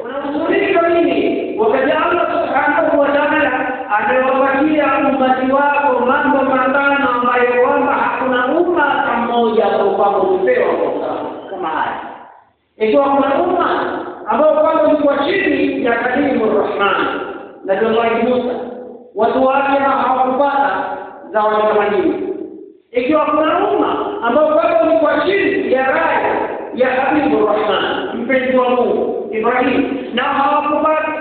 Unahuzunika nini wakati Allah subhanahu wa ta'ala amewapatia ummati wako mambo matano ambayo kwamba hakuna umma hata mmoja ambao kwamba umepewa kama haya. Ikiwa kuna umma ambao kwamba ulikuwa chini ya Kalimur Rahman, Nabii Musa, watu wake hawakupata zawadi kama hiyo. Ikiwa kuna umma ambao kwamba ulikuwa chini ya raya ya Habibur Rahman, mpenzi wa Mungu Ibrahim, na hawakupata.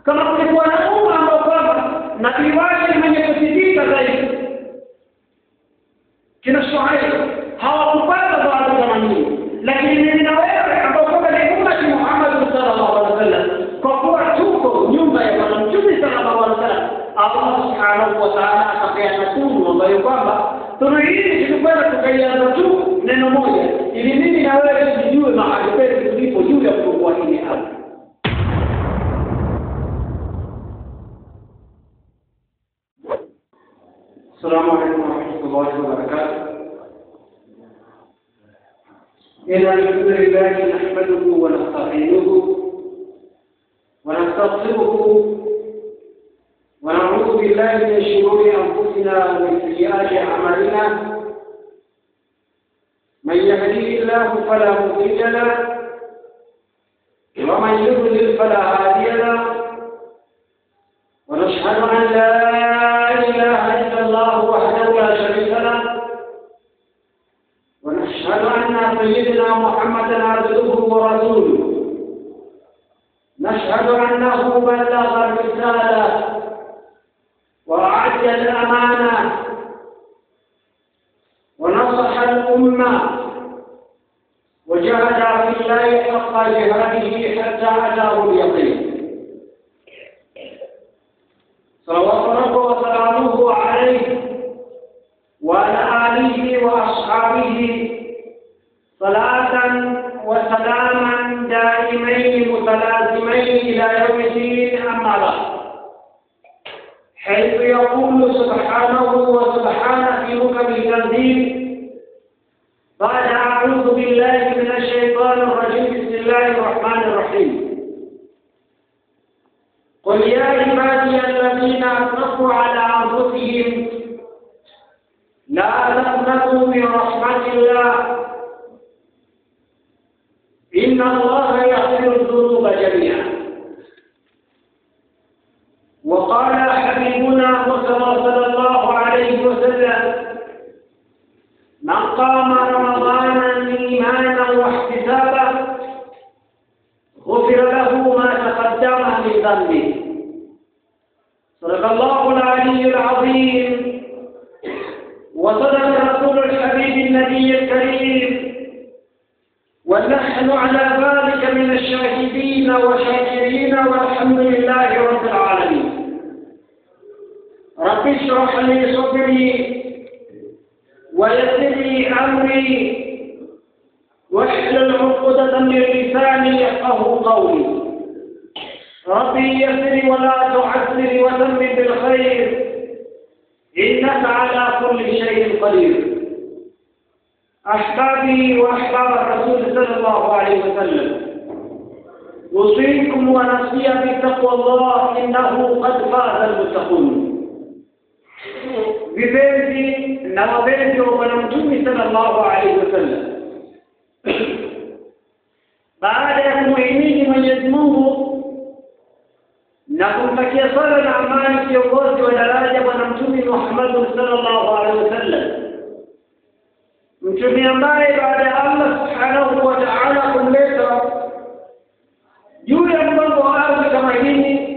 Kama kulikuwa na umma ambao kwamba nabii wake ni mwenye kusitika zaidi kina Shuaib, hawakupata zawadi kama hiyo. Lakini mimi na wewe ambao kwamba ni umma wa Muhammad sallallahu alaihi wasallam, kwa kuwa tuko nyumba ya Bwana Mtume sallallahu alaihi wasallam, Allah subhanahu wa ta'ala akapeana tunu ambayo kwamba tunu hii tulikwenda tukaianza tu neno moja, ili mimi na wewe tujue mahali petu tulipo juu ya kufungua hili ardhi. السلام عليكم ورحمة الله وبركاته. إن الحمد لله نحمده ونستعينه ونستغفره ونعوذ بالله من شرور أنفسنا ومن سيئات أعمالنا. من يهديه الله فلا مضل له ومن يضلل فلا هادي له. ونشهد أن لا إله إلا الله وحده لا شريك له، ونشهد أن سيدنا محمدا عبده ورسوله. نشهد أنه بلغ الرسالة وأدى الأمانة ونصح الأمة وجاهد في الله حق جهاده حتى أتاه اليقين. صلوات ربه وسلامه عليه وعلى آله وأصحابه صلاة وسلاما دائمين متلازمين إلى يوم الدين. أما بعد، حيث يقول سبحانه وسبحانه في محكم التنزيل بعد أعوذ بالله من الشيطان الرجيم، بسم الله الرحمن الرحيم: قل يا عبادي الذين أسرفوا على أنفسهم لا تقنطوا من رحمة الله إن الله يغفر الذنوب جميعا. وقال حبيبنا صلى الله عليه وسلم: من قام رمضان إيمانا واحتسابا غفر له ما تقدم من ذنبه. صدق الله العلي العظيم، وصدق الرسول الحبيب النبي الكريم، ونحن على ذلك من الشاهدين والشاكرين، والحمد لله رب العالمين. رب اشرح لي صدري ويسر لي أمري واحلل عقدة من لساني يفقهوا قولي. ربي يسر ولا تعسر وتمم بالخير إنك على كل شيء قدير. أحبابي وأحباب الرسول صلى الله عليه وسلم، أوصيكم ونفسي بتقوى الله إنه قد فاز المتقون. Vipenzi na wapenzi wa Bwana Mtume sallallahu alaihi wasallam, baada ya kumuhimidi Mwenyezi Mungu na kumtakia sala na amani kiongozi wa daraja Bwana Mtume Muhammad sallallahu alaihi wasallam, mtume ambaye baada ya Allah subhanahu wa ta'ala kumleta juu ya mgongo wa ardhi kama hii,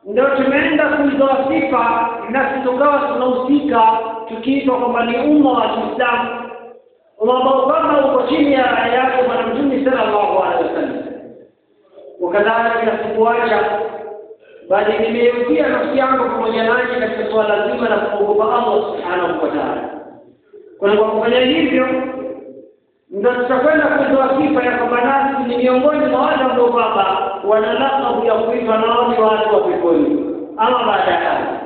ndio tumeenda kuizoa sifa na tukawa tunahusika tukiitwa kwamba ni umma wa Kiislamu ambao kwamba uko chini ya raya yake Bwana Mtume sallallahu alaihi wasallam. Wakadhalika sikuacha, bali nimeitia nafsi yangu pamoja nanyi katika swala zima la kuogopa Allah subhanahu wa ta'ala. Kwa kufanya hivyo ndio tutakwenda kutoa sifa ya kwamba nasi ni miongoni mwa wale ambao kwamba wana lakabu ya kuitwa nao ni watu wa peponi. Ama baada ya hapo,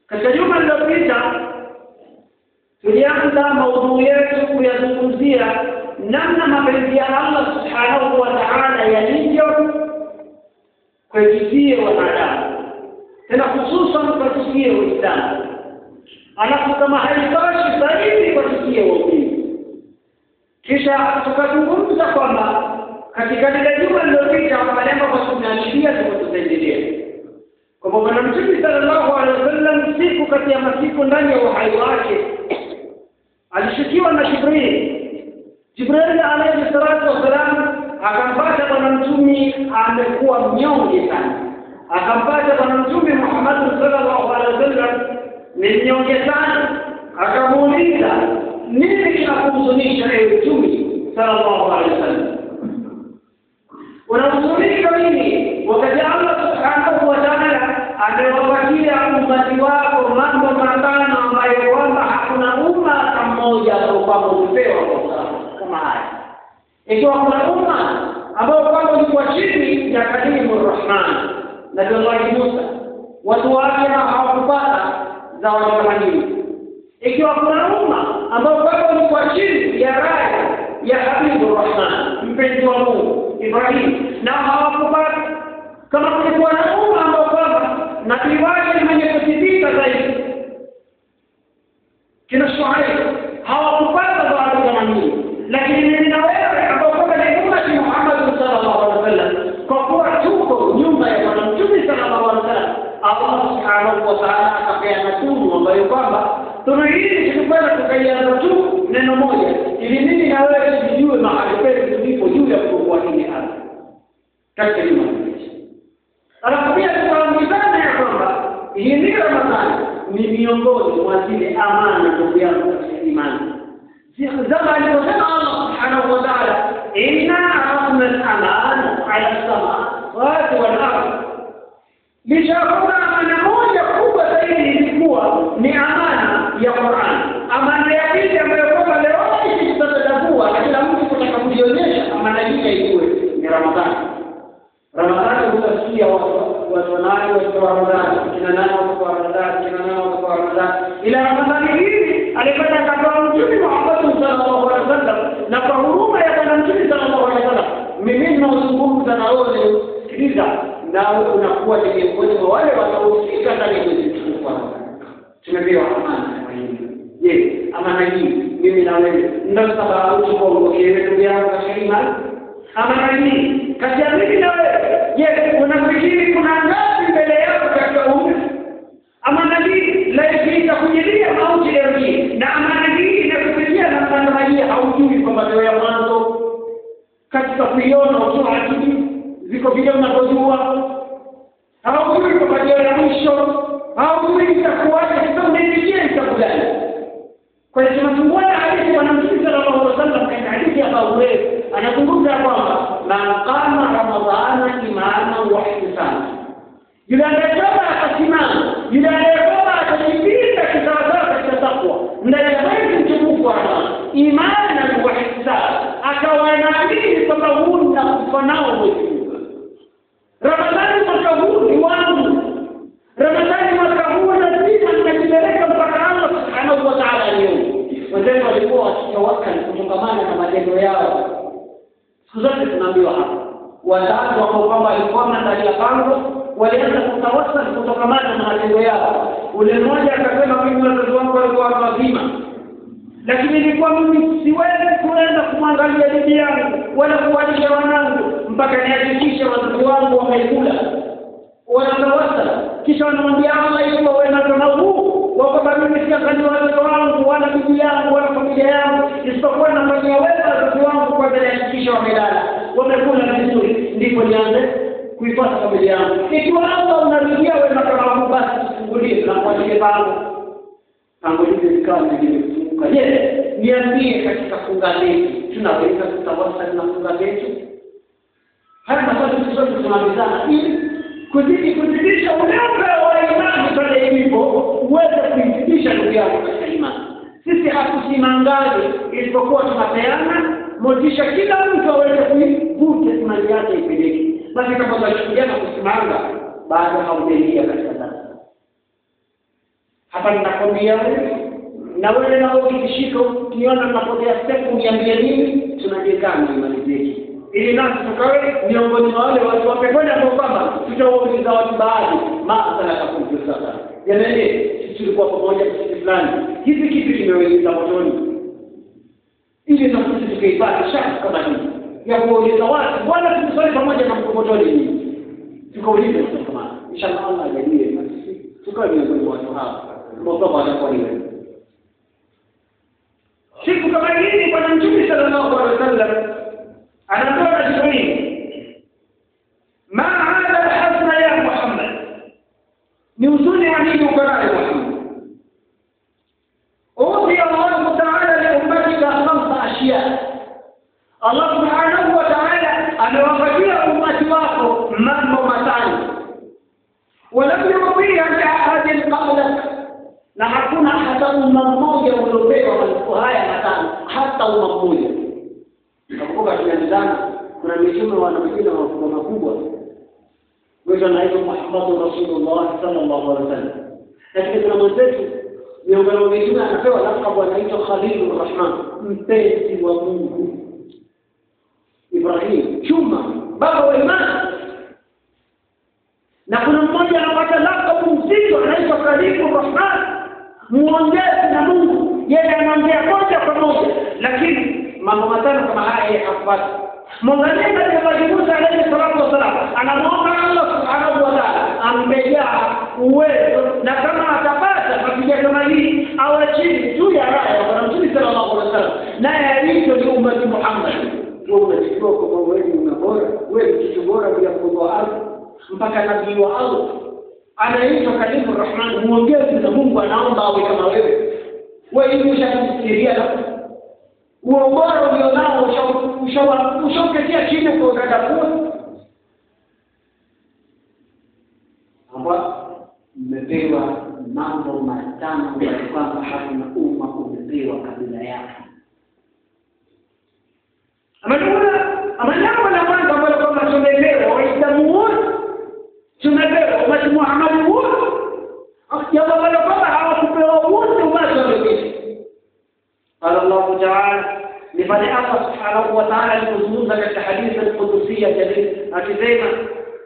katika juma lililopita tulianza maudhui yetu kuyazungumzia namna mapenzi ya Allah subhanahu wa ta'ala yalivyo kwetu sie wanadamu, tena hususan kwetu sie Waislamu, alafu kama haitoshi zaidi kwetu sie waumini. Kisha tukazungumza kwamba katika lile juma lililopita pale ambapo tumeashiria tutaendelea kwamba Bwana Mtume sallallahu alaihi wasallam siku kati ya masiku ndani ya uhai wake alishukiwa na Jibril. Jibril alayhi salatu wasalam akampata Bwana Mtume amekuwa mnyonge sana, akampata Bwana Mtume Muhammad sallallahu alaihi wasallam ni mnyonge sana, akamuuliza nini kinakuhuzunisha ewe Mtume sallallahu alaihi wasallam, unahuzunika nini wakati Allah subhanahu wa ta'ala amewapatia ummati wako mambo matano ambayo kwamba hakuna umma hata mmoja ambao kwamba umepewa kama haya. Ikiwa kuna umma ambao kwamba ulikuwa chini ya Kalimu Rahman Nabii Musa, watu wake hawakupata zawadi kama hii. Ikiwa kuna umma ambao kwamba ulikuwa chini ya raya ya Habibu Rahman mpenzi wa Mungu Ibrahim, na hawakupata. Kama kulikuwa na umma ambao kwamba nabii wake ni mwenye kuthibita zaidi kina Shuaib, hawakupata zawadi kama hii. Lakini mimi na wewe ambao kwamba ni ummati Muhammad sallallahu alaihi wasallam, kwa kuwa tuko nyuma ya Bwana Mtume sallallahu alaihi wasallam, Allah subhanahu wa ta'ala akapeana tunu ambayo kwamba tunu hii tulikwenda tukaianza tu neno moja, ili mimi na wewe tujue mahali petu tulipo juu ya kuwa hii ardhi katika juma hili. Alafu pia tukaambizana ya kwamba hii ni Ramadhani ni miongoni mwa zile amana ndugu yangu katika imani. Zama aliposema Allah subhanahu wa ta'ala, inna aradna al-amana ala as-samawati wal-ard, licha kwamba amana moja kubwa zaidi ilikuwa ni amana ya Qur'an. Amana ya pili ambayo kwamba leo hii tutatadabua na kila mtu kutaka kujionyesha amana hii haikuwe ni Ramadhani. Ramadhani utasikia watu wanani watu wa Ramadhani, kina nani watu wa Ramadhani, kina nani watu wa Ramadhani. Ila Ramadhani hii alipata akatoa Mtume Muhammad sallallahu alaihi wasallam, na kwa huruma ya Bwana Mtume sallallahu alaihi wasallam, mimi ninazungumza na wewe, sikiliza, na unakuwa ni miongoni mwa wale wanaohusika ndani ya mwezi mtukufu wa Ramadhani. Tumepewa amana kama hii. Je, amana hii mimi na wewe ndio sababu tuko ndugu yangu katika imani? Amana hii kati ya mimi na wewe, je, unafikiri kuna ngapi mbele yako katika umri? Amana hii laiti itakujilia mauti leo hii, na amana hii inakupitia na kama hii haujui kwamba leo ya mwanzo katika kuiona ukiwa akili ziko vile unavyojua, haujui kwamba leo ya mwisho, haujui itakuwaje, sasa unaipigia hesabu gani? Kwa hiyo tunafungua hadithi Bwana Mtume sallallahu alaihi wasallam katika hadithi ya Abu Hurairah anazungumza kwamba man qama ramadhana imanan wa ihtisaban, yule anayetoka akasimama, yule anayetoka akajipinda kisawasawa katika takwa ndani ya mwezi mtukufu wa Ramadhani, imanan wa ihtisaban, akawa anaamini kwamba huu nakufa nao mwezi huu. Ramadhani mwaka huu ni wangu, Ramadhani mwaka huu lazima ninajipeleka mpaka Allah subhanahu wa ta'ala alione. Wenzenu walikuwa wakitawakali kutokamana na matendo yao. Siku zote tunaambiwa hapa watatu ambao kwamba walikuwa ndani ya pango walianza kutawasali kutokamana na matendo yao. Ule mmoja akasema, mimi wazazi wangu walikuwa watu wazima, lakini nilikuwa mimi siwezi kuenda kumwangalia bibi yangu wala kuwalisha wanangu mpaka nihakikishe wazazi wangu wameikula. Wanatawasali, kisha wanamwambia Allah, ikiwa wema kama huu wa kwamba mimi siangalii watoto wangu wala bibi yangu wala familia yangu, isipokuwa nafanyia wema wazazi wangu kwanza nihakikishe wamelala wamekula vizuri, ndipo nianze kuifuata familia yangu. Ikiwa Allah unarudia wema kama huu, basi tufungulie na kuachilie pango. Pango hili likawa limefunguka. Je, niambie, katika funga letu tunaweza kutawasali na funga letu? Haya maswali sote tunaambizana ili kuzidi kuzidisha ule upeo wa imani pale ilipo, uweze kuizidisha ndugu yako katika imani. Sisi hatusimangani, isipokuwa tunapeana motisha, kila mtu aweze kuivuta imani yake ipeleke. Basi kama tunachukuliana kusimanga, bado haujaingia katika darasa. Hapa ninakwambia wewe na wewe na ukishika ukiona ninapotea step uniambie nini, tunajengana imani zetu ili nasi tukawe miongoni mwa wale watu wa peponi ambao kwamba Tutawauliza watu baadhi, ma salakakum fi saqar, jamani, sisi tulikuwa pamoja sisi fulani, hivi kitu kimewauliza motoni, ili na sisi tukaipata shaka kama hii ya kuwauliza watu, bwana, tuliswali pamoja na mko motoni nyinyi. Tukaulize kama inshallah Allah ajalie na sisi tukawe miongoni mwa watu hawa ambao kwamba watakuwa ni wema. Siku kama hii Bwana Mtume sallallahu alaihi wasallam anaambiwa na Jibril, ma hadha alhasna ya Muhammad, ni huzuni ya nini uko nayo Muhammad? Uti Allah ta'ala li ummatika khamsa ashiya, Allah subhanahu wa ta'ala amewapatia ummati wako mambo matano, walam yu'tiha li ahadin qablak, na hakuna hata umma mmoja uliopewa mambo haya matano, hata umma mmoja. Nakumbuka tulianzana, kuna mitume wana majina makubwa makubwa, mmoja anaitwa Muhammad Rasulullah sallallahu alaihi wasallam, lakini kuna mwenzetu miongoni mwa mitume anapewa lakabu anaitwa Khalilur Rahman, mpenzi wa Mungu, Ibrahim chuma, baba wa imani. Na kuna mmoja anapata lakabu mzito anaitwa Khalilur Rahman, muongezi na Mungu, yeye anaongea moja kwa moja, lakini mambo matano kama haya yeye hakupata. Mwangalie katika Musa alayhi salatu wasalam, anamuomba Allah subhanahu wa ta'ala ambejaa uwezo, na kama atapata mapiga kama hii awe chini juu ya raya ya Bwana Mtume sallallahu alaihi wasallam, naye alicho ni ummati Muhammad. Wewe unachukua kwa wewe ni umma bora, wewe ni kitu bora bila mgongo wa ardhi, mpaka nabii wa Allah anaitwa Khalilur Rahman, muongezi na Mungu, anaomba awe kama wewe. Wewe hivi ushafikiria na huo ubora ulionao ushauketia chini kwa udadafua, ambao mmepewa mambo matano ambayo kwamba hakuna umma umepewa kabila yake. Ama jambo la kwanza ambalo kwamba tumepewa Waislamu wote, tumepewa umati Muhammad wote, jambo ambalo kwamba hawakupewa wote umati waliopita. Qala Allahu ta'ala, ni pale Allah subhanahu wa ta'ala alipozungumza katika hadithi al-Qudusiyya jalil akisema,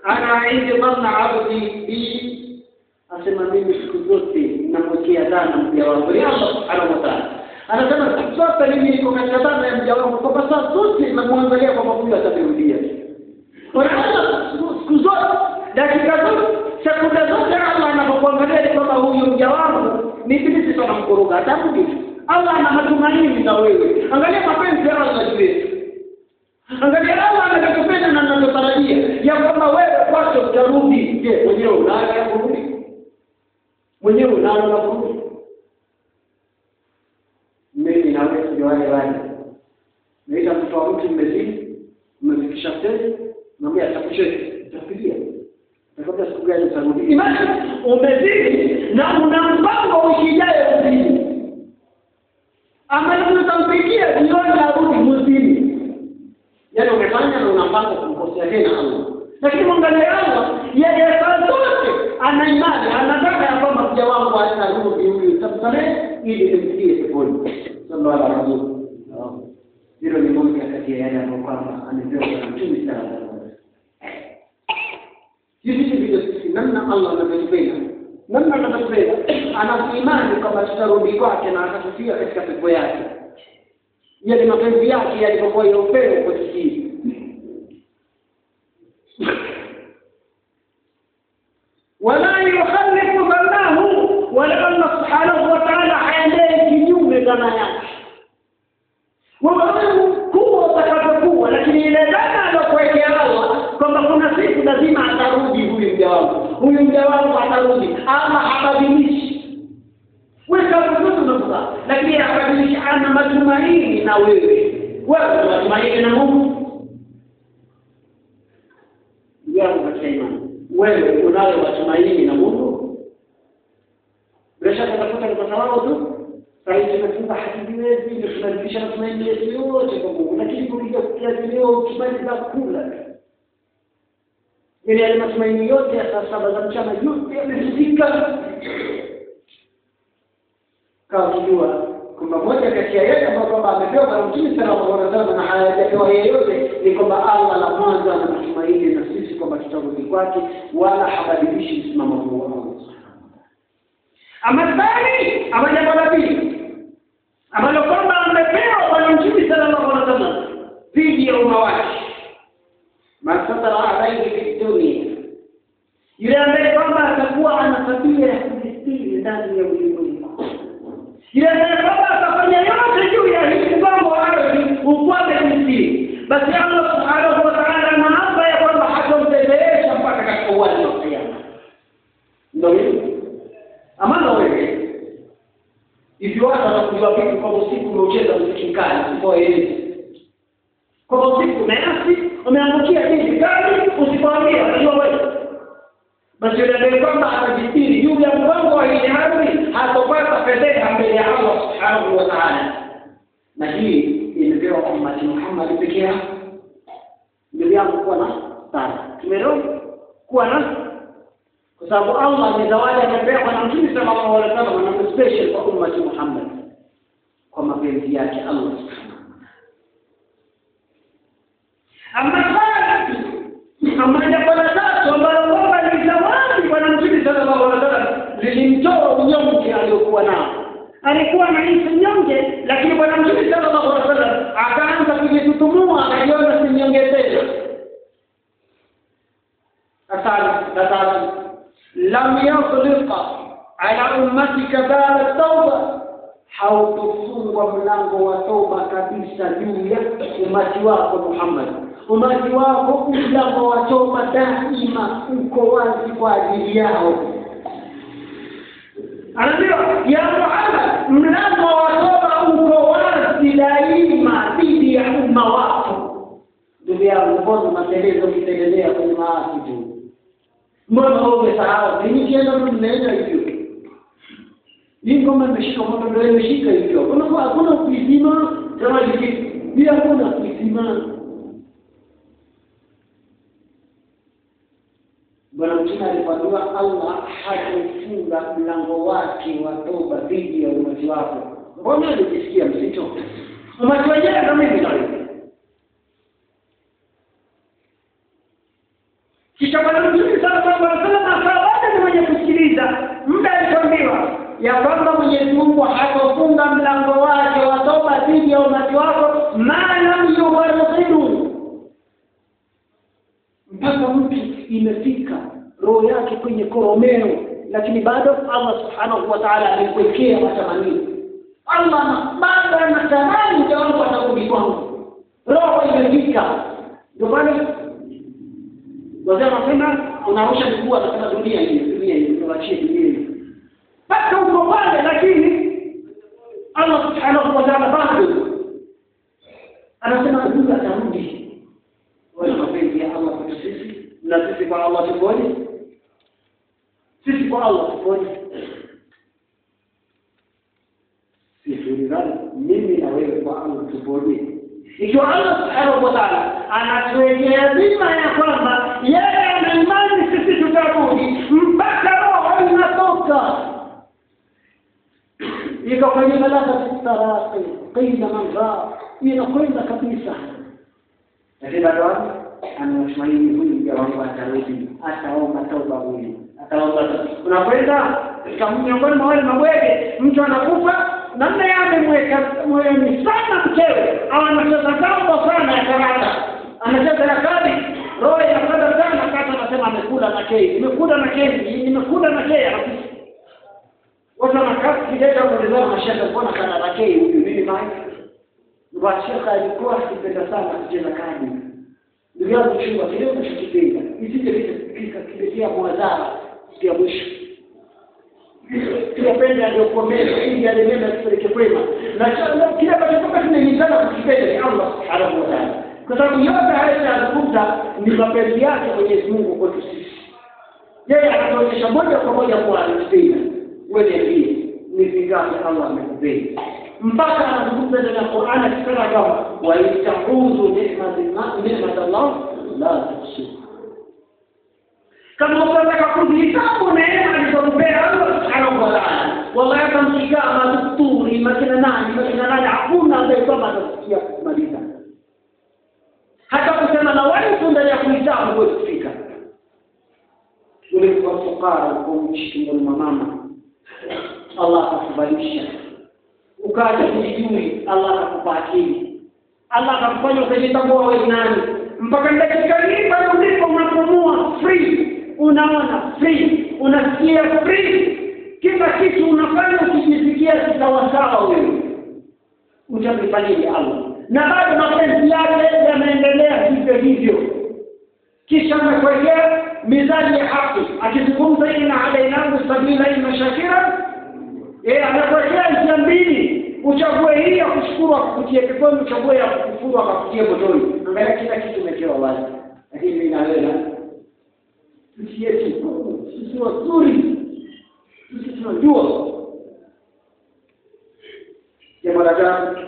ana indi dhanna abdi bi, asema mimi siku zote namwekea dhana mja wangu. Ni Allah subhanahu wa ta'ala anasema siku zote mimi niko katika dhana ya mja wangu, kwamba saa zote namwangalia kwamba huyu atarudia. Unaona, siku zote, dakika zote, sekunde zote Allah anapokuangalia ni kwamba huyu mja wangu ni ibilisi anamkoroga, atarudi. Allah ana matumaini na wewe. Angalia mapenzi ya Allah juu yetu. Angalia Allah anavyotupenda na anavyotarajia ya kwamba wewe kwake utarudi. Je, mwenyewe unayo ya kurudi? Mwenyewe unayo ya kurudi? Mimi na wewe ndio wale wale. Naita mtoto wa mtu mmezidi, mmefikisha stage, mwambie atakucheki, utafikiria. Utakwambia siku gani utarudi. Imagine umezidi na una mpango wiki ijayo uzidi. Ama utampigia jioni arudi muzidi. Yaani umefanya na una mpango kumkosea tena Allah. Lakini mwangalie Allah, yeye saa zote ana imani, anataka ya kwamba mja wangu atarudi huyu, nitamsamehe ili nimtie peponi. Sallallahu alaihi wasallam. Hilo ni moja kati ya yale ambayo kwamba amepewa na Mtume sallallahu alaihi wasallam. Hivi ndivyo sisi namna Allah anavyotupenda. Namna anavyotupenda, ana imani kwamba tutarudi kwake na atatutia katika pepo yake. Yale mapenzi yake yalivyokuwa ya upendo kwetu sisi. Wala yukhalifu dhannahu, wala Allah subhanahu wa ta'ala haendei kinyume dhana yake. Wewe kuwa utakapokuwa, lakini ile dhana aliyokuwekea Allah kwamba kuna siku lazima atarudi huyu mja wangu, huyu mja wangu atarudi, ama habadilishi. Wewe kama mtu unakubali, lakini habadilishi, ana matumaini na wewe. Wewe una matumaini na Mungu. Yangu katika imani, wewe unayo matumaini na Mungu? Bila shaka utakuta ni kwa sababu tu sasa tumefunga hatujiwezi, ndio tunarudisha matumaini yetu yote kwa Mungu, lakini kuja kukiaziliwa ukimaliza kula ile yale matumaini yote ya saa saba za mchana yote yamefika. Kama kujua kwamba moja kati ya yale ambayo kwamba amepewa na Mtume sallallahu alaihi wasallam na hayajapewa yeyote ni kwamba Allah la mwanzo ana matumaini na sisi kwamba tutarudi kwake, wala habadilishi msimamo huo Allah subhanahu wa ta'ala. Ama thani, ama jambo la pili ambalo kwamba amepewa Bwana Mtume sallallahu alaihi wasallam dhidi ya umma wake, masatara alaihi fi dunia, yule ambaye kwamba atakuwa ana tabia ya kujistiri ndani ya ulimwengu, yule ambaye kwamba atafanya yote juu ya hii mgongo wa ardhi ukwame kujistiri, basi Allah subhanahu wa ta'ala anaapa ya kwamba hatomfedhehesha mpaka katika uwanja wa Kiyama. Ndio hiyo amana wewe hivi watu wanakujua vipi kwamba usiku umeucheza muziki mkali usipoeleza kwamba usiku umeasi umeangukia dini kali, usipoambia unajua wewe, basi yule ambaye kwamba atajistiri juu ya mgongo wa hii ardhi hatopata fedheha mbele ya Allah subhanahu wa ta'ala. Na hii imepewa ummati Muhammad pekee yake. Ndugu yangu, kuwa na stara, tumeelewa? Kuwa na, kwa sababu Allah ni zawadi amepewa na Mtume sallallahu alaihi wasallam, na special kwa ummati Muhammad kwa mapenzi yake Allah subhanahu wa ta'ala. Ama jambo la tatu ambalo kwamba ni zawadi kwa Mtume sallallahu alaihi wasallam lilimtoa unyonge aliyokuwa nao. Alikuwa anaishi mnyonge, lakini Bwana Mtume sallallahu alaihi wasallam akaanza kujitutumua, akajiona si mnyonge tena. Asali la tatu, lam yaghliqa ala ummatika bab tauba, hautofungwa mlango wa toba kabisa juu ya umati wako Muhammad. Umati wako mlango wa toba daima uko wazi kwa ajili yao. Anaambiwa ya Muhammad, mlango wa toba uko wazi daima dhidi ya umma wako. Ndugu yangu, mbona unateleza ukitelezea kwenye maasi tu? Mbona wewe umesahau? Mimi kienda tu ninaenda hivyo. Hii ngoma imeshika moto, ndio imeshika hivyo. Kuna hakuna kuizima, kama hivi. Bila hakuna kuizima. Bwana Mtume alipoambiwa Allah hatofunga mlango wake wa toba dhidi ya umati wako, mbona alijisikia mzito? Umati wenyewe kama mimi na wewe. Kisha Bwana Mtume sallallahu alaihi wasallam akawa bado ni mwenye kusikiliza. Muda alipoambiwa ya kwamba Mwenyezi Mungu hatofunga mlango wake wa toba dhidi ya umati wako ma lam yugharghiru, mpaka mtu imefika roho yake kwenye koromeo, lakini bado Allah subhanahu wa ta'ala alimwekea matamanio. Allah bado anatamani mja wangu atarudi kwangu, roho imefika. Ndio maana wazee wanasema unarusha miguu, anasema dunia hii, dunia hii, tuachie dunia hii, mpaka uko pale, lakini Allah subhanahu wa ta'ala bado anasema huyu atarudi. Wale mapenzi ya Allah kwetu sisi, na sisi kwa Allah tukoje? Sisi kwa Allah tukoje? Sisi mimi na wewe kwa Allah tukoje? Ikiwa Allah subhanahu wa ta'ala anatuwekea dhima ya kwamba yeye ana imani sisi tutarudi mpaka roho inatoka iko kwenye malaka taraqi qila man ra, inakwenda kabisa, lakini bado anamtumaini huyu mja wangu atarudi, ataomba toba huyu, ataomba. Unakwenda katika miongoni mwa wale mabwege, mtu anakufa namna yeye amemweka moyoni sana mkewe, au anacheza gambo sana ya karata, anacheza na kadi, roho inakwenda sana kata, anasema amekula na kei, nimekula na kei, nimekula na kei, anakufa. Watu wanakaa kideta kuelezana mashaka, mbona kana na kei huyu nini maana? Bwana Shekha alikuwa akipenda sana kucheza kadi. Ndugu yangu, chunga kile unachokipenda, isije kikakuletea mwadhara siku ya mwisho. Tuyapende aliyokuwa mema ili yale mema yatupeleke kwema, na kile ambacho kwamba tunahimizana kukipenda ni Allah subhanahu wa ta'ala, kwa sababu yote haya tunayozungumza ni mapenzi yake Mwenyezi Mungu kwetu sisi. Yeye anatuonyesha moja kwa moja kuwa anatupenda. Wewe niambie, ni vingapi Allah amekupenda? Mpaka anazungumza ndani ya Qur'an akisema kama wa yatauzu ni'mat Allah la tuhsuha. Kama unataka kuzihesabu neema alizokupea Allah subhanahu wa ta'ala, wallahi hata mkikaa maduktori makina nani makina nani, hakuna ambaye kwamba atakufikia kumaliza. Hata kusema na wale ndani ya kuhesabu huwezi kufika. fukara, ulikuwa mchi tumboni mwa mama, Allah akakubalisha, ukaja kujijui, Allah akakupa akili, Allah akakufanya ukajitambua wewe nani, mpaka dakika hii pale ulipo unapumua free, unaona free, unasikia free, kila kitu unafanya ukijisikia sawasawa wewe. Utamfanyia Allah, na bado mapenzi yake yanaendelea hivyo hivyo. Kisha amekuwekea mizani ya haki, akizungumza inna alaina sabila imma shakira, amekuwekea njia mbili, uchague hii ya kushukuru akakutie peponi, uchague ya kukufuru akakutie motoni. Angalia kila kitu umekewa wazi, lakini mimi na wewe sisi yetu sisi wazuri, sisi tunajua. Jambo la tatu,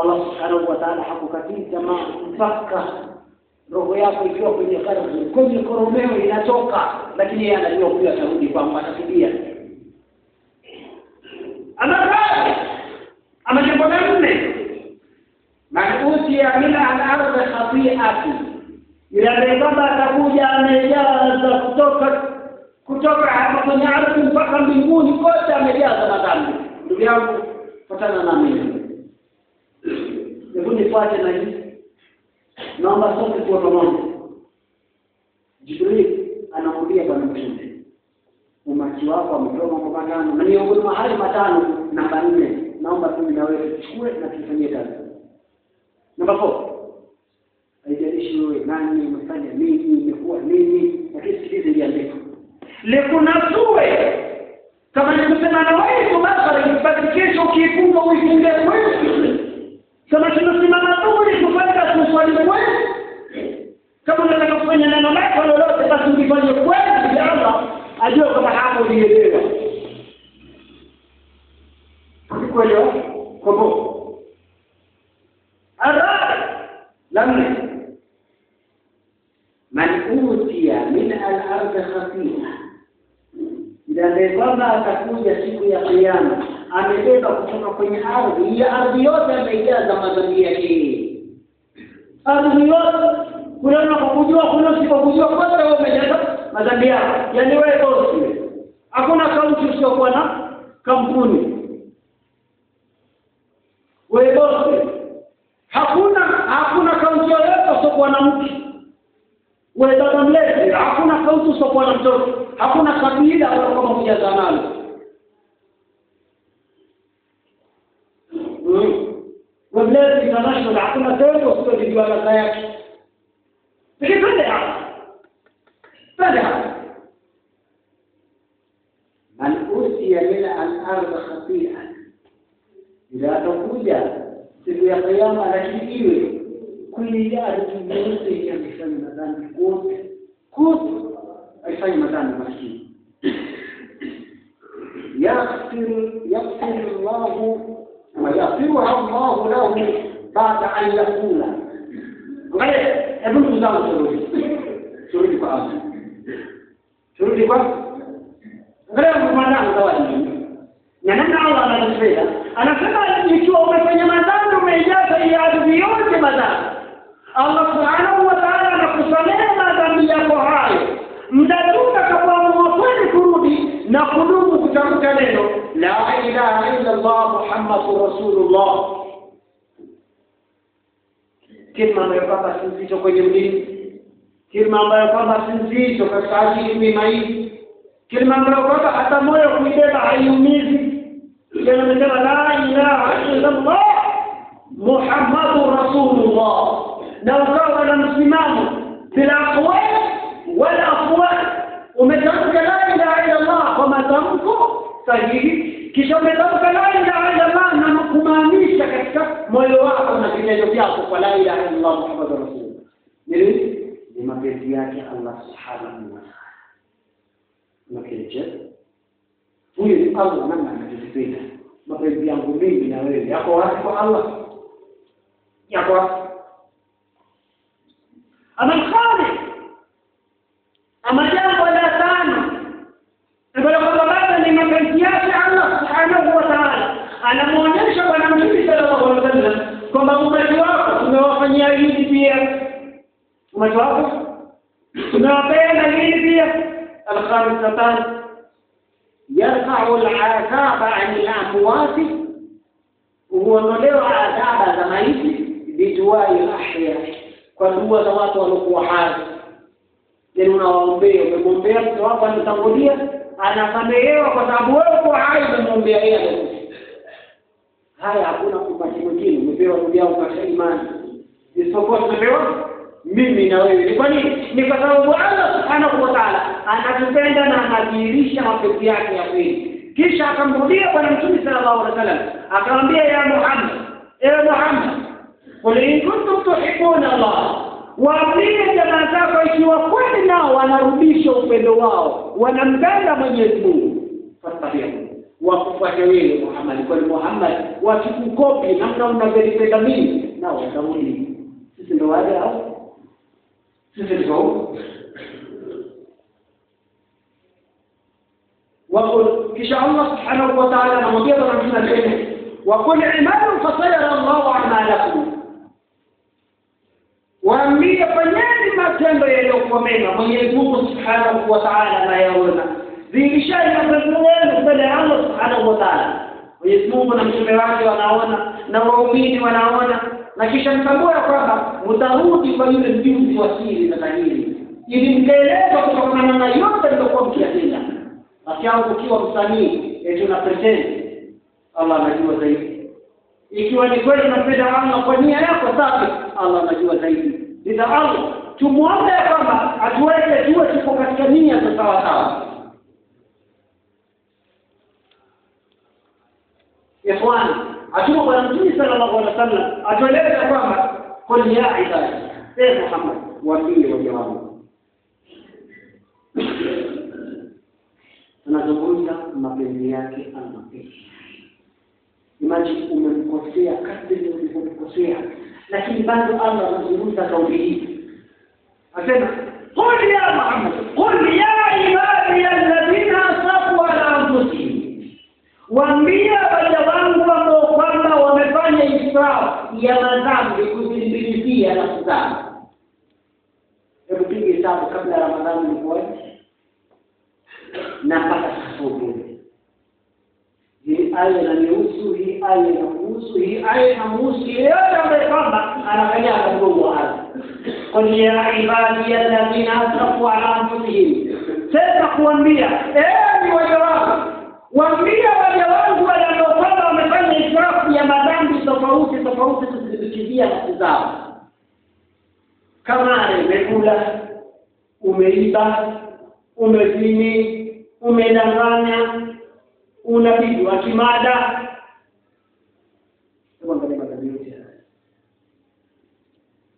Allah subhanahu wa ta'ala hakukatii tamaa mpaka roho yako ikiwa kwenye ardhi, kwenye koromeo inatoka, lakini yeye anajua huyu atarudi kwamba atatubia. Ama jambo la nne, man utiya min al-ardhi khati'ati, yule baba atakuja amejaza kutoka hapa kwenye ardhi mpaka mbinguni kote amejaza madhambi. Ndugu yangu, fuatana na mimi, hebu nifuate na hii, naomba sote tuwe pamoja. Jibril anamwambia Bwana Mtume, umati wako amepewa mambo matano, na miongoni mwa hayo matano namba 4 naomba tu na wewe tuchukue na tufanyie kazi. Namba 4, haijalishi wewe nani, umefanya nini, umekuwa nini, lakini sikiliza ile andiko likunasue kama nikusema na wewe kubasara, basi kesho ukiifunga uifunge kweli. Kama tunasimama tu kufanya kuswali kweli, kama unataka kufanya neno lako lolote, basi ulifanye kweli, ya Allah ajue kama hapo ulielewa. Kuelewa kombo ara lamne man utiya min al-ardh khati'a, ila kwamba atakuja siku ya kiyama amebeba kutoka kwenye ardhi, hii ardhi yote ameijaza madhambi yake. Ardhi yote kuna kujua, kuna usipokujua, kwanza wewe umejaza madhambi yako. Yaani wewe bosi, hakuna kaunti usiokuwa na kampuni. Wewe bosi, hakuna kaunti yoyote usiokuwa na mke. Wewe baba mlezi, hakuna kaunti usiokuwa na mtoto, hakuna kabila kama hujaza nalo. Wewe international, hakuna tendo usiyojua ladha yake. Lakini twende hapa, twende hapa. Man utiya min al-ardh khati'a, ila atakuja siku ya kiyama, lakini iwe kwenye ardhi yote amefanya madhambi kote kote, alifanya madhambi maskini. Yaghfir Allahu wa yaghfiruha Allahu lahu baada an yaqula. Angalia, hebu ndugu zangu, turudi kwa Allah, turudi kwa angalia mwanangu zawadi na namna Allah anatupenda. Anasema ikiwa umefanya madhambi, umeijaza hii ardhi yote madhambi, Allah subhanahu wa ta'ala anakusamehe madhambi yako hayo muda tu utakapoamua kweli kurudi na kudumu kutamka neno la ilaha illa Allah Muhammadur Rasulullah, kilima ambayo kwamba si nzito kwenye ulimi, kilima ambayo kwamba si nzito katika akili mima hii, kilima ambayo kwamba hata moyo kuibeba haiumizi. Yeye amesema la ilaha illa Allah Muhammadur Rasulullah, na ukawa na msimamo bila aqwal wala afwal. Umetamka la ilaha illa Allah kwa matamko sahihi, kisha umetamka la ilaha illa Allah na kumaanisha katika moyo wako na vitendo vyako kwa la ilaha illa Allah Muhammadur Rasulullah. Ni mapenzi yake Allah subhanahu wa ta'ala. Nakirejea huyu ni Allah namna anatupenda. Mapenzi yangu mimi na wewe yako wapi kwa Allah? Yako wapi? Ama al-khamis, ama jambo la tano ambalo kwamba bado ni mapenzi yake Allah subhanahu wa ta'ala, anamuonyesha Bwana Mtume sallallahu alaihi wasallam kwamba umati wako tumewafanyia hivi pia, umati wako tumewapenda hivi pia. Alkhamisatan yarfa'u al'adhaba 'anil amwati, huondolewa adhaba za maiti biduai al-ahya, kwa dua za watu waliokuwa hai. Yaani unawaombea, umemwombea mtu wako alitangulia, anasamehewa kwa sababu wewe uko hai, umemwombea yeye amekufa. Haya, hakuna umati mwingine umepewa ndugu yangu katika imani isipokuwa tumepewa mimi na wewe. Ni kwa nini? Ni kwa sababu Allah subhanahu wa ta'ala anatupenda na anadhihirisha mapenzi yake ya kweli. Kisha akamrudia Bwana Mtume sallallahu alaihi wasallam akamwambia, ya Muhammad, ewe Muhammad, qul in kuntum tuhibbuna Allah, waambie jamaa zako ikiwa kweli nao wanarudisha upendo wao, wanampenda Mwenyezi Mungu, fastabihu, wakufuate wewe Muhammad. Kwani Muhammad wasikukopi namna unavyonipenda mimi, nao watarudi. Sisi ndio wale au sisi ndio waqul. Kisha Allah subhanahu wa ta'ala anamwambia Bwana Mtume tena, waqul i'malu fasayara Allahu a'malakum, waambie fanyeni matendo yaliyokuwa mema, Mwenyezi Mungu subhanahu wa ta'ala anayaona. Dhihirisheni matendo yenu mbele ya Allah subhanahu wa ta'ala. Mwenyezi Mungu na mtume wake wanaona na waumini wanaona, na kisha mtambue kwamba mtarudi kwa yule mjuzi wa siri na dhahiri, ili mkaelezwa kutokana na yote mliokuwa mkiyatenda. Akiangu ukiwa msanii eti una pretend, Allah anajua zaidi. Ikiwa ni kweli unapenda Allah kwa nia yako safi, Allah anajua zaidi. Lidha Allah tumuombe kwamba atuweke tuwe tuko katika nia za sawa sawa. Ikhwan, atuma Bwana Mtume sallallahu alaihi wasallam atueleze kwamba qul ya ibadi, e Muhammad, waambie waja wangu. Tunazungumza mapenzi yake Allah pekee. Imagine umemkosea kadri ulivyomkosea, lakini bado Allah anazungumza kauli hii. Asema qul ya Muhammad, qul ya ibadi alladhina asrafu ala anfusihim, waambie waja wangu ambao kwamba wamefanya israfu ya madhambi, kuzimbilizia nafsi zao. Hebu piga hesabu kabla Ramadhani ilikuwa na mpaka sasa upo. Hii aya inanihusu, hii aya inakuhusu, hii aya inamhusu yeyote ambaye kwamba anakanyaga mgongo wa ardhi. Qul ya ibadi alladhina asrafu ala anfusihim, sasa kuambia enyi waja wangu, waambie waja wangu wale ambao kwamba wamefanya israfu ya madhambi tofauti tofauti, kuzidikizia nafsi zao. Kama umekula, umeiba, umezini, umedanganya, unapigwa kimada. Hebu angalia madhambi yote haya.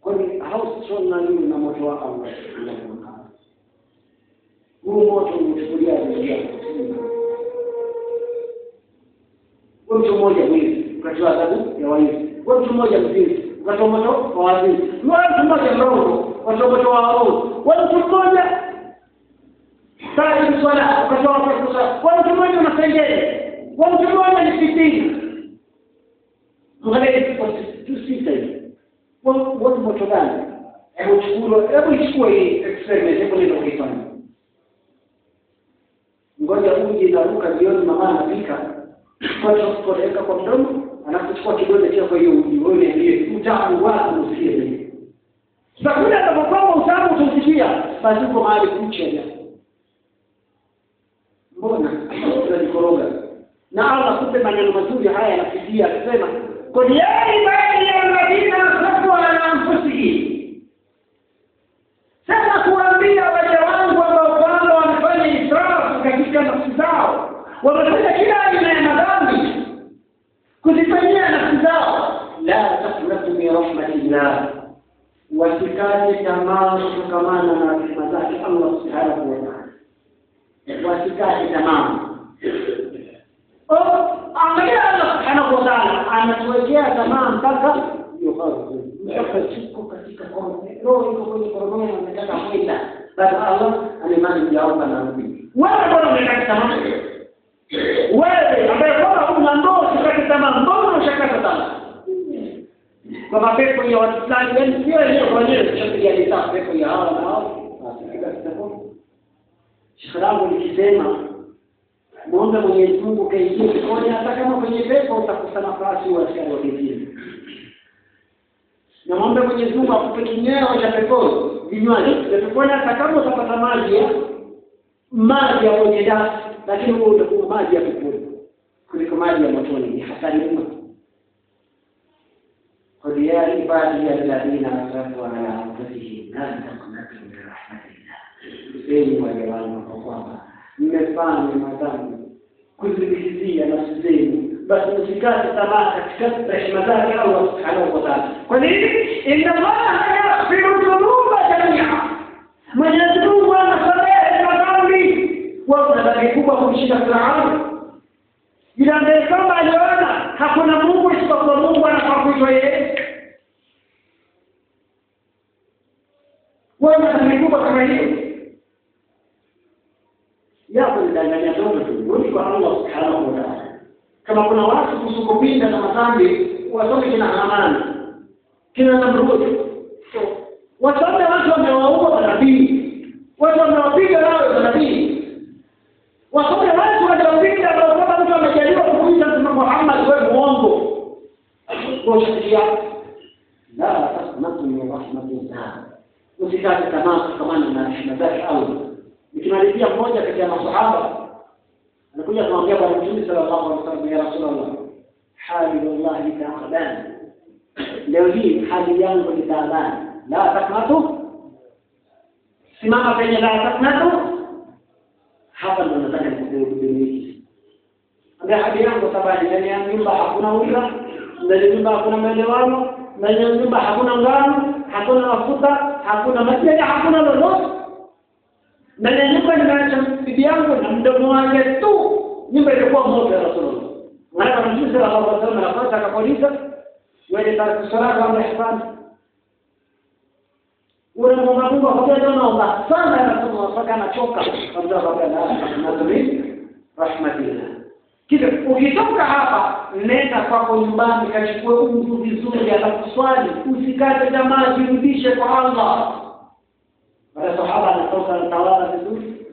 Kwani how strong are you na moto wa Allah subhanahu wa ta'ala? Huu moto umechukulia dunia. Wewe mtu mmoja mwizi ukatoa adhabu ya waizi, wewe mtu mmoja mzinzi ukatoa moto wa wazinzi, wewe mtu mmoja mrongo ukatoa moto wa warongo, wewe mtu mmoja tariku swala ukatoa moto swala, wewe mtu mmoja unasengenya, wewe mtu mmoja ni fitini. Angalia tu sita hivi. Wewe moto gani? Hebu chukua, hebu ichukue hii experiment, hebu nenda kuifanya. Ngoja uje naruka jioni, mama anapika, chukua weka kwa mdomo, alafu chukua kidole chako kwa hiyo uji, wewe niambie utamu wako usikie zaidi. Sasa kule atakapokuwa utamu utausikia, basi uko mahali kucha. Mbona tunajikoroga? Na Allah kupe maneno mazuri haya anapitia akisema qul ya ibadi alladhina asrafu ala anfusihim, sasa kuambia waja wangu ambao kwamba wamefanya israfu katika nafsi zao, wamefanya kila aina ya madhambi kuzifanyia nafsi zao, la taqnatu min rahmatillah, wasikate tamaa kutokamana na rehema zake Allah subhanahu wa ta'ala, wasikate tamaa. Angalia Allah subhanahu wa ta'ala anatuwekea tamaa mpaka yughadhi, mpaka tuko katika korona, roho iko kwenye korona, anataka kwenda, bado Allah anemani mjaomba na rudi. Wewe mbona umekata tamaa? Wewe ambaye kwamba una ndoa usikate tamaa, mbona ushakata tamaa? Kwa mapepo ya watu fulani, yaani sio wenyewe kwa wenyewe, tushapiga hesabu pepo ya hawa na hao, basi kila kitabu. Shekhe nikisema muombe Mwenyezi Mungu kaingie peponi, hata kama kwenye pepo utakosa nafasi wa askari wa getini. Na muombe Mwenyezi Mungu akupe kinyeo cha peponi, vinywaji vya peponi, hata kama utapata maji ya kwenye dafu, lakini huo utakuwa maji ya peponi kuliko maji ya motoni. Ni hatari mno. Qul ya ibadiya alladhina asrafu ala anfusihim la taqnatu min rahmatillah, enyi waja wangu kwa kwamba mmefanya madhambi kuzidishia nafsi zenu, basi msikate tamaa katika rehema zake Allah subhanahu wa ta'ala. Kwa nini? Inna Allaha yaghfiru dhunuba jamia, Mwenyezi Mungu anasamehe madhambi. Wewe una dhambi kubwa kumshinda Firauni, yule ambaye kama aliona hakuna Mungu isipokuwa Mungu anafaa kuitwa yeye. Wewe una dhambi kubwa kama hiyo yako ni danganya dogo tu, rudi kwa Allah subhanahu wa ta'ala. Kama kuna watu kusukupinda na madhambi, wasome kina Hamani, kina Namrud, wasome watu wamewaua manabii, watu wamewapiga mawe manabii, wasome watu waliopinda ambao kama mtu amejaliwa kukuita Mtume Muhammad wewe muongo, washakia la taqnatu min rahmatillah, usikate tamaa kushikamana na rehema zake Allah. Nikimalizia, mmoja kati ya masahaba anakuja kumwambia Bwana Mtume sallallahu alaihi wasallam, ya Rasulullah, hali wallahi taaban, leo hii hali yangu ni taaban. La taqnatu, simama penye la taqnatu. Hapa ndo nataka nikupe. Ambia hali yangu tabani, ndani ya nyumba hakuna unga, ndani ya nyumba hakuna maelewano, ndani ya nyumba hakuna ngano, hakuna mafuta, hakuna maji, hakuna lolote. Ndani ya nyumba nimeacha bibi yangu na mdomo wake tu, nyumba ilikuwa moto ya Rasulullah. Maana Mtume sallallahu alaihi wasallam anapata akapoliza wewe tasala kama ihsan, ule muomba Mungu akwambia naomba sana ya Rasulullah mpaka anachoka, akamwambia baba na natumi rahmatillah. Kisha ukitoka hapa nenda kwako nyumbani kachukue udhu vizuri, atakuswali, usikate tamaa, jirudishe kwa Allah. Baada sahaba anatoka anatawadha vizuri,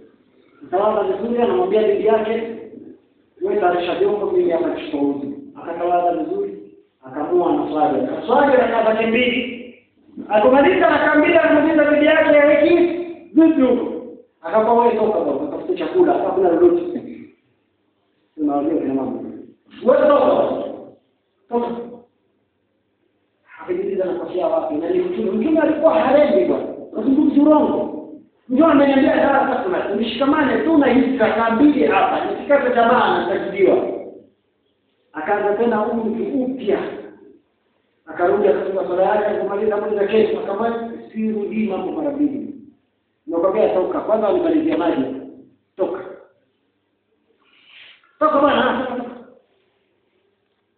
anamwambia bibi yake, wewe tayarisha vyombo, mimi hapa nichukue udhu. Akatawadha vizuri, akamua na swali, akaswali rakaa zake mbili. Akamaliza rakaa mbili, akamuuliza bibi yake, hiki vipi huko? Akakwambia wewe toka baba, utafute chakula, hakuna lolote. Tunawaambia kina mama, wewe toka toka. Akajiuliza nakosea wapi? Na ni mtume alikuwa haremi bwana, kazungumza urongo. Ndio ameniambia sasa tuna nishikamane tu na hizi rakaa mbili hapa, nisikate tamaa na nitajibiwa. Akaanza tena udhu upya, akarudi akafunga swala yake, akamaliza muda kesho, akamwambia sirudi mambo mara mbili. Nakwambia toka kwanza, walimalizia maji, toka toka bwana.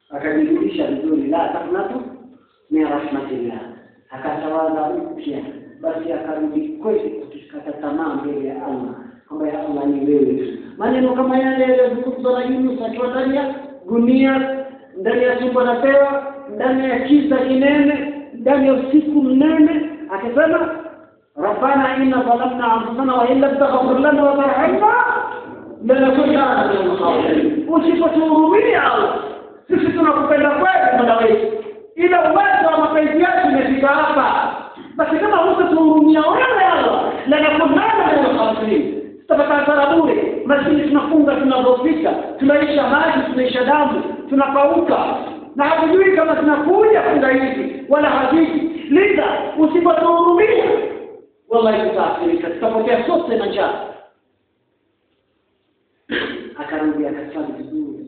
Akajirudisha vizuri, la taqnatu min rahmatillah, akatawadha upya. Basi akarudi kweli kukata tamaa mbele ya Allah, kwamba ya Allah ni wewe. Maneno kama yale yalizungumzwa na Yunus akiwa ndani ya gunia, ndani ya tumbo la pewa, ndani ya kiza kinene, ndani ya usiku mnene, akisema rabbana inna zalamna anfusana wa in lam taghfir lana wa tarhamna lanakunanna minal khasirin. Usipotuhurumia Allah, sisi tunakupenda kweli Mola wetu, ila uwezo wa mapenzi yetu umefika hapa. Basi kama hutatuhurumia wewe Allah, lanakunanna minal khasirin, tutapata hasara bure. Maskini tunafunga, tunadhoofika, tunaisha maji, tunaisha damu, tunapauka na hatujui kama tunakuja funga hizi wala haziji. Lidha usipotuhurumia, wallahi tutaathirika, tutapotea sote na njaa. Akarudi akasali vizuri,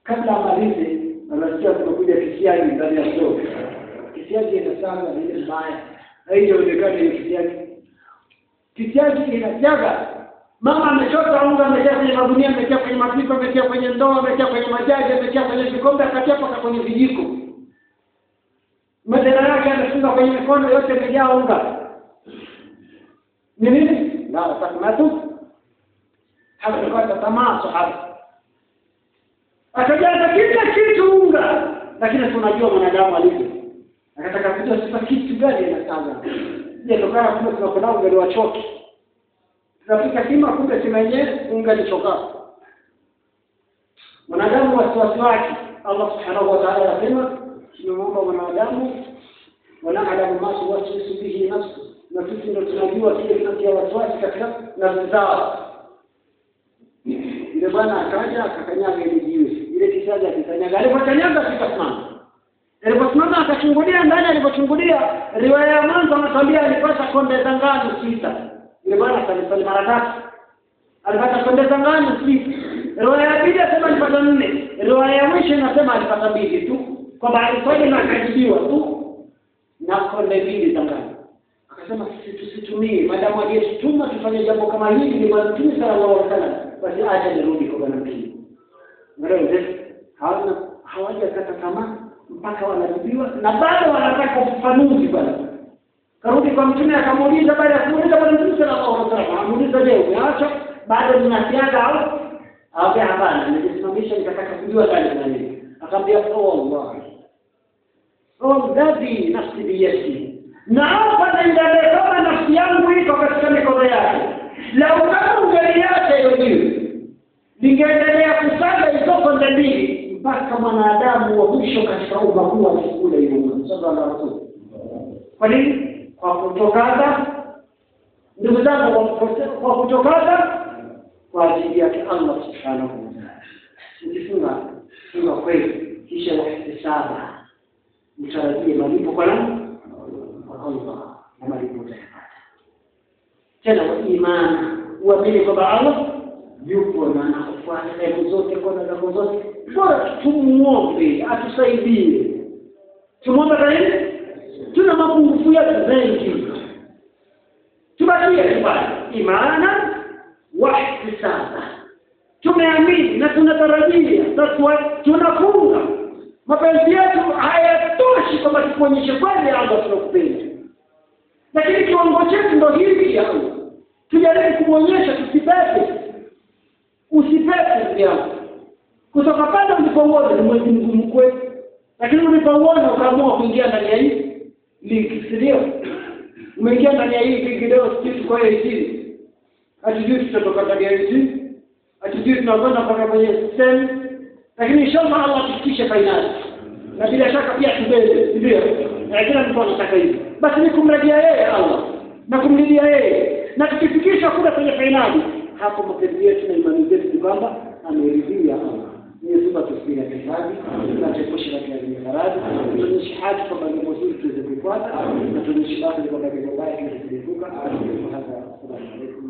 kabla amalize anasikia kumekuja kisiagi ndani ya soko. Kisiagi inasanga ile mbaya, haijaonekana hiyo kisiagi. Kisiagi inajaga. Mama amechota unga, ametia kwenye magunia, ametia kwenye mapipa, ametia kwenye ndoo, ametia kwenye majaji, ametia kwenye vikombe, akatia mpaka kwenye vijiko. Madera yake amefunga kwenye mikono yote imejaa unga. Ni nini? La taqnatu, hakukata tamaa sahaba. Akajaza kila kitu unga, lakini tunajua mwanadamu alivyo. Akataka kujua sasa kitu gani anasaga. Je, tokana kumbe tunakula ugali wa choki. Tunafika sima, kumbe sima yenyewe unga lichoka. Mwanadamu wasiwasi wake, Allah subhanahu wa ta'ala anasema tumemuumba mwanadamu wanaalamu ma tuwaswisu bihi nafsu, na sisi ndio tunajua kile kinachotia wasiwasi katika nafsi zao. Yule bwana akaja akakanyaga ile jiwe, ile kisaga akikanyaga, alipokanyaga kikasimama. Aliposimama akachungulia ndani, alipochungulia riwaya ya mwanzo anatuambia alipata konde za ngano 6. Yule bwana alisali mara 3. Alipata konde za ngano 6. Riwaya ya pili anasema alipata 4. Riwaya ya mwisho inasema alipata 2 tu, kwamba alisali na akajibiwa tu na konde 2 za ngano. Akasema tusitumie, madamu aliyetutuma tufanye jambo kama hili ni Bwana Mtume sallallahu alaihi wasallam, basi acha nirudi kwa Bwana Mtume. Ndio hawajakata tamaa mpaka wanajibiwa na bado wanataka ufafanuzi. Bwana karudi kwa Mtume akamuuliza, baada ya kumuuliza Bwana Mtume sallallahu alaihi wasallam amuuliza, je, umeacha bado ninasiaga au? Akamwambia hapana, nilisimamisha nikataka kujua ndani na nini. Akamwambia wallahi walladhi nafsi biyadihi, naapa na yule kama nafsi yangu iko katika mikono yake, lau kama ungeliacha hiyo jiwe ningeendelea kusaga hizo konde 2 mpaka mwanadamu wa mwisho katika umma huu asikule hiyo unga. Sallallahu alaihi wasallam. Kwa nini? Kwa kutokata, ndugu zangu, kwa kutokata kwa ajili yake Allah subhanahu wa ta'ala. Ukifunga funga kweli, kisha wahtisaba, mtarajie malipo kwa nani? Kwa Allah, na malipo utayapata. Tena wa imani, uamini kwamba Allah yupo na anakufuata sehemu zote, kona zako zote. Bora tumuombe atusaidie. Tumuombe kwa nini? Tuna mapungufu yetu mengi. Tubakie pale imana wahtisaba, tumeamini na tunatarajia. That's why tunafunga. Mapenzi yetu hayatoshi kwamba tukuonyeshe kweli Allah tunakupenda, lakini kiwango chetu ndio hivi ya Allah. Tujaribu kumuonyesha, tusipepe. Usipepe ndugu yangu, kutoka pale ulipouona ni mwezi mgumu kweli, lakini ulipouona ukaamua kuingia ndani ya hii ligi, si ndio? Umeingia ndani ya hii ligi leo, sisi kwa hiyo hii hatujui tutatoka ndani ya hii, hatujui tunakwenda mpaka kwenye semi, lakini inshallah Allah tufikishe finali, na bila shaka pia tubebe, si ndio? Na kila mtu anataka hivyo. Basi ni kumrejea yeye Allah na kumlilia yeye, na tukifikisha kule kwenye finali, hapo mapenzi yetu na imani zetu ni kwamba ameridhia Allah. Mwenyezi Mungu atusikie hifadhi na tuepushe na kila maradhi, tuonyeshe haki kwamba ni mzuri tuweze kuifuata, na tuonyeshe batili kwamba ni mbaya tuweze kuepuka. Assalamu alaykum.